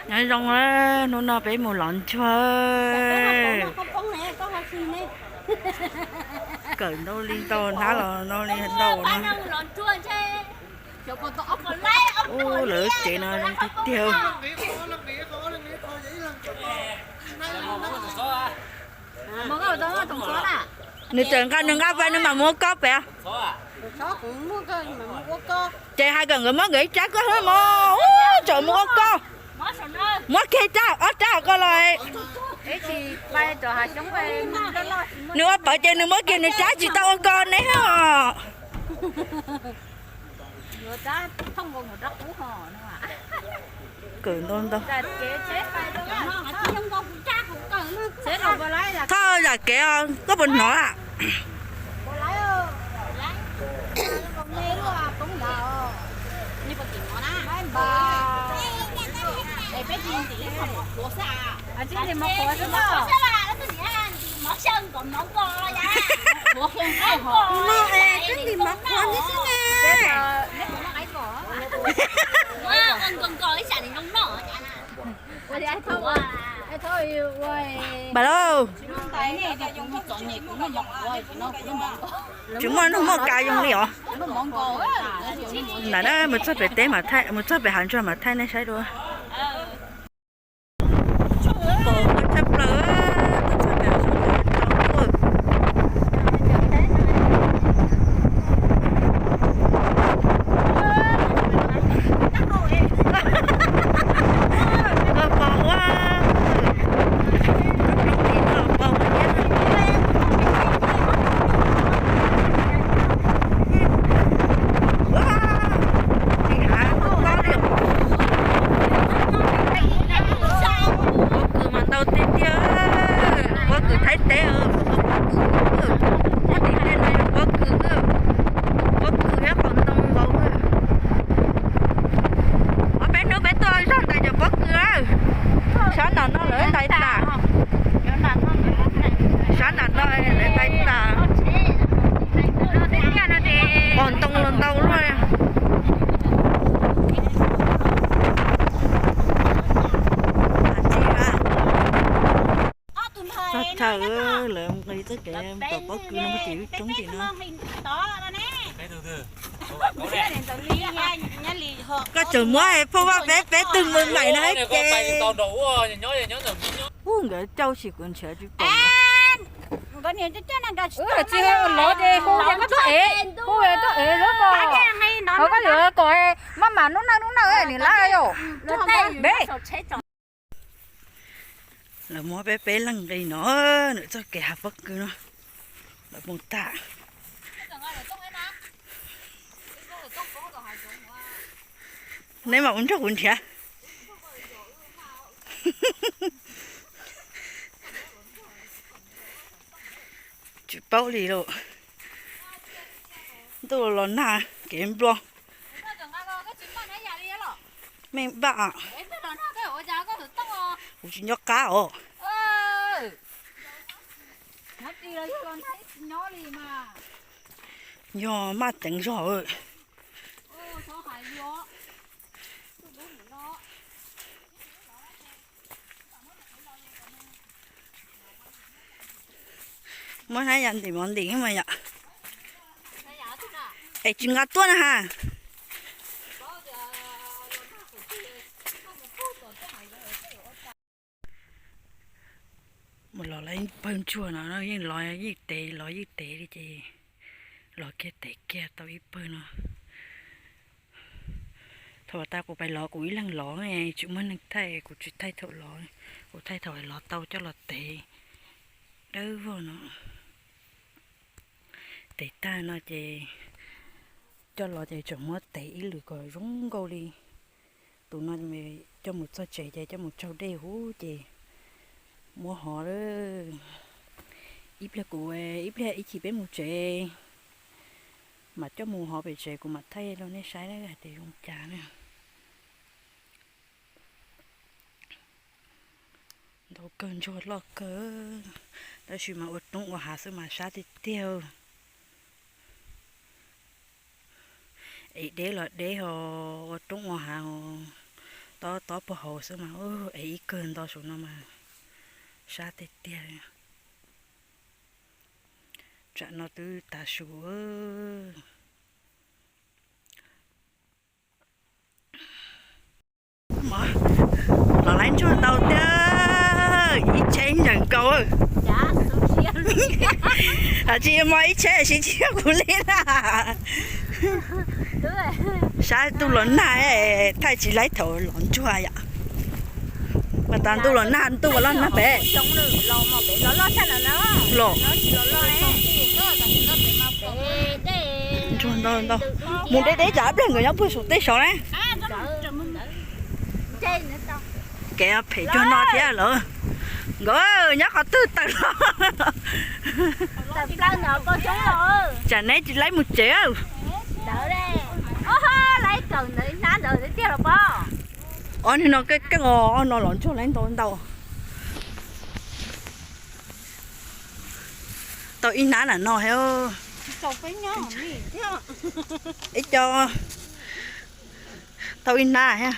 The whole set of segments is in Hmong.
Nyob zoo, hnub no peb mus lov ntsuag. Kawm ntau li ntau, hnab los ntau li ntau no. Ub, lawv tsev no zoo tiag tiag. Nws txawm nqa, nws nqa fais nws mam mus ua koj pem. Ces hais kom nkawd muab nkawd ib tsab koj hwb mog, ub, tseem mus ua koj. Muab kiag tsab, ob tsab koj los. Nws ua pawv ces nws muab kiag nws tsab tsis tau ua koj neb os. Kawm ntau ntau. Thoj zam kev os, koj puas hnov lawm? Npam lauj. Tsis muaj noj muaj ka zoo li os. Ntawm na, mus txog pem teb mas thaij, mus txog pem hav ntsuag mas thaij nej saib dua. Pom tshaj plaws, txog pem hav zoov. Pob kws mas ntau tiag tiag, pob kws Thaib teb, pob kws, pob kws Thaib teb no yog pob kws, pob kws thiab qos ntoo nkaus. Ob peb hnub peb tuaj zog ntais cov pob kws lawm. Sab nram no lawv ntais tas. Sab nram no lawv ntais tas. Qos ntoo los ntau luaj. Txog chaw lawv nqis txoj kev tom pob kws no, muaj tim lub roob tim no. Koj tseem muab phauj vaj peb peb tug mus npaim no ces. Ub, nkawd cauj sim kuv nrhiav tsis pom. Tsis lov ces hu koj tuaj ev, hu koj tuaj ev xwb pom. Ho koj yuav kom maj mam nub nawj nub nawj nws lab yom. Npeb. Lawv muab peb peb leeg nqis no ntawm txoj kev hav pob kws no, lawv mus tag. Neb mam ua nrog kuv nrhiav. Tsis paub li lauj. Ntuj los nag kev nplo. Meej npaj. Kuv tsis nco qab os. Yog maj ceev zog. Muab hnab yas ntim mov ntim mas yom. Es tsis nqa tuaj na ha. Mus los lawv pawg ntsuag no yeej los yeej tev los yeej tev li ces los kiag tev kiag tau ib pawg no. Thaum tas kuv pais lov kuv ib leeg lov, tsis muaj neeg thaij, kuv tsis thaij thaum lov, kuv thaij thaum lov tau coj los tev dawb vog no. Tev tag no ces coj los ces tseem muab tev ib lwm kom zoo nkauj li. Tus no coj mus txog tsev ces coj mus tsaug dej huv ces muab hov lawm. Ib pliag kuv, ib pliag ib chim peb mus tsev mas coj mus hov pem tsev kuv mam thaij rau nej saib hais tias zoo cas na. Ntau kawg ntsuag loj kawg, tab sis mas ua roob ua hav xwb mas sab tiag tiag. Es deb los deb ho ua roob ua hav, Tob tob puag hauv xwb mas, es ib kawg nto saum no mas sab tiag tiag. Tsam no twb tav su. Los laib ntsuag ntau tiag, ib tsheb ntsees nkaus. Tsis yog ib tsheb sib tsis yog kuv li na. Saib ntuj los nag, thaij tsis laib thaum los ntsuag yom. Mas tas ntuj los nag, ntuj los nag pem. Los. Ntsuag ntau ntau. Mus deb deb tsam pliag nkawd nyob puag saum tej saud na. Kev phem cuag no thiab lawm. Nkawd nyob qhov twg tawm los? Tsam neb tsis laib mus tsev. Ob niag no keej keej os, ob no los ntsuag laib ntau ntau. Tau ib hnab na no thiab. Ib co tau ib hnab thiab.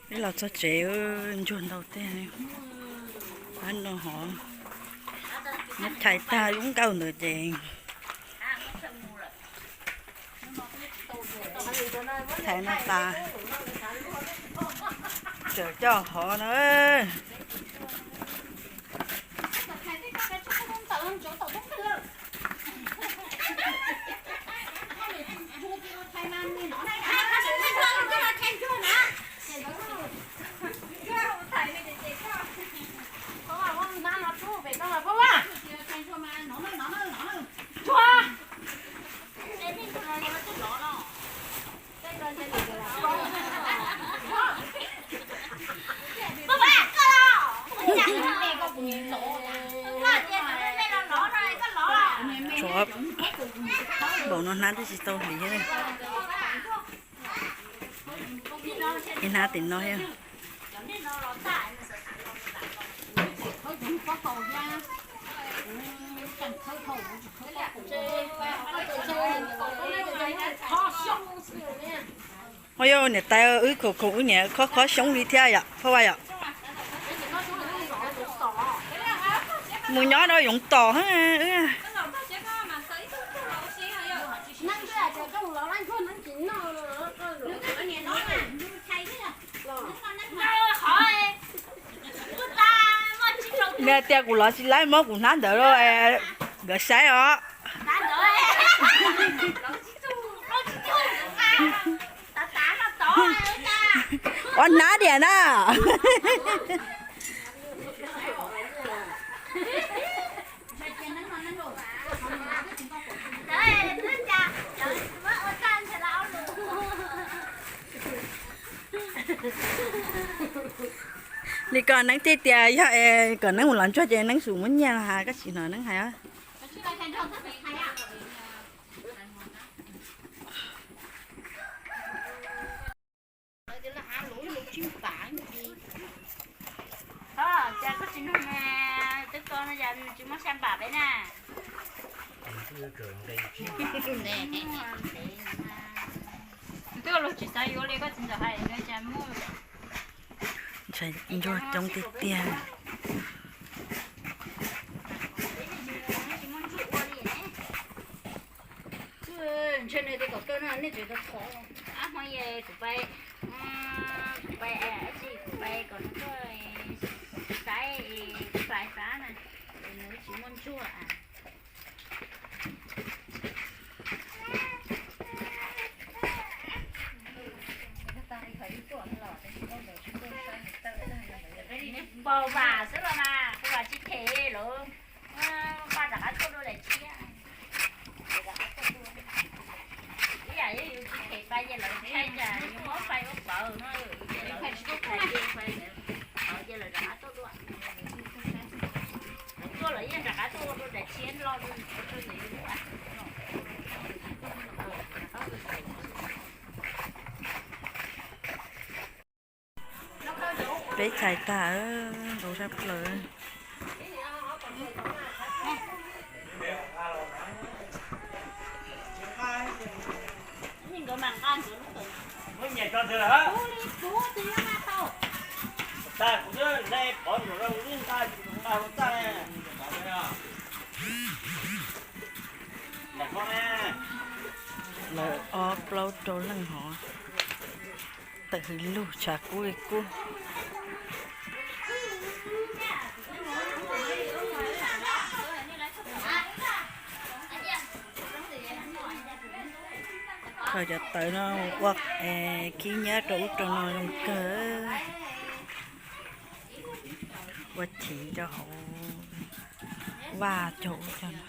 Peb los txog tsev, ntsuag ntau tiag. Ab no hov, nyob chais tag zoo nkauj ntawd ces chais no tas, tseem coj hov na. Tsov npaum no hnab twb tsis tau hliv thiab. Ib hnab tim no thiab. Ua yog niam tais wb khoom khoom wb niam khob khob xyoob li thiab yom Phaj Vaj yom. Mus nyob rau yoov tom. Nws tias kuv los tsis laib muab kuv hnab ntawd rau nkawd saib os. Ua hnab diam na. Li ko Neeb thiaj tias yog es kom Neeb mus los ntsuag ces Neeb xum muab nyiaj los has, koj tsis hnov Neeb hais. Cas koj tsis nug, twb ko no yog tsis muaj sab npam peb na. Twb luag tsis xav yuav li koj txiv ntxawm hais no cas muaj. Ntsuag coob tiag tiag. Ntshe nws tias kom kawg no nej tseem tau thov. Ab hmo yog kuv pais, kuv pais, kuv pais kom nws tuaj saib, hlais xav na, nws tsis muaj ntsuag. Nws pog vam xwb los mas kuv vam tsis them lawm. Pab rov qab tuaj dua daim tshiab. Ib yam yog yus tsis them pab ces lawv thaij cas yus muab fais ua pawg no, ces lawv tsis tuaj fais, ces lawv rov qab tuaj dua. Tuaj lawv yeej rov qab tuaj ua dua daim tshiab los rau ntawm yus lub. Peb chais tag, ntau sab plaws. Lawv ob plaub rau leej hov, tawm hws lug tshav kub li kub. Kho cov tawv no ua khib nyiab rau ub rau no zoo kawg. Ua chiv rau hauv vaj cog ub cog no.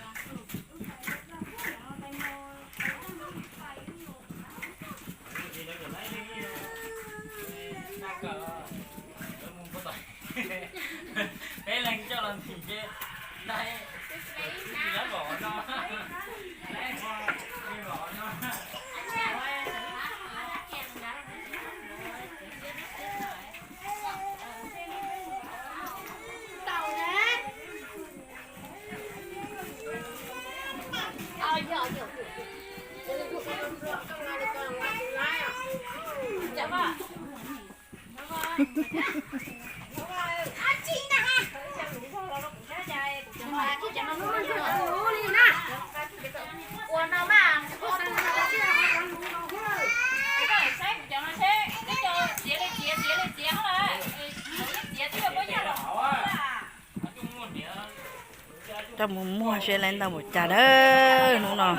Coj mus muag seb lawv ntau npaum cas dawb hnub no.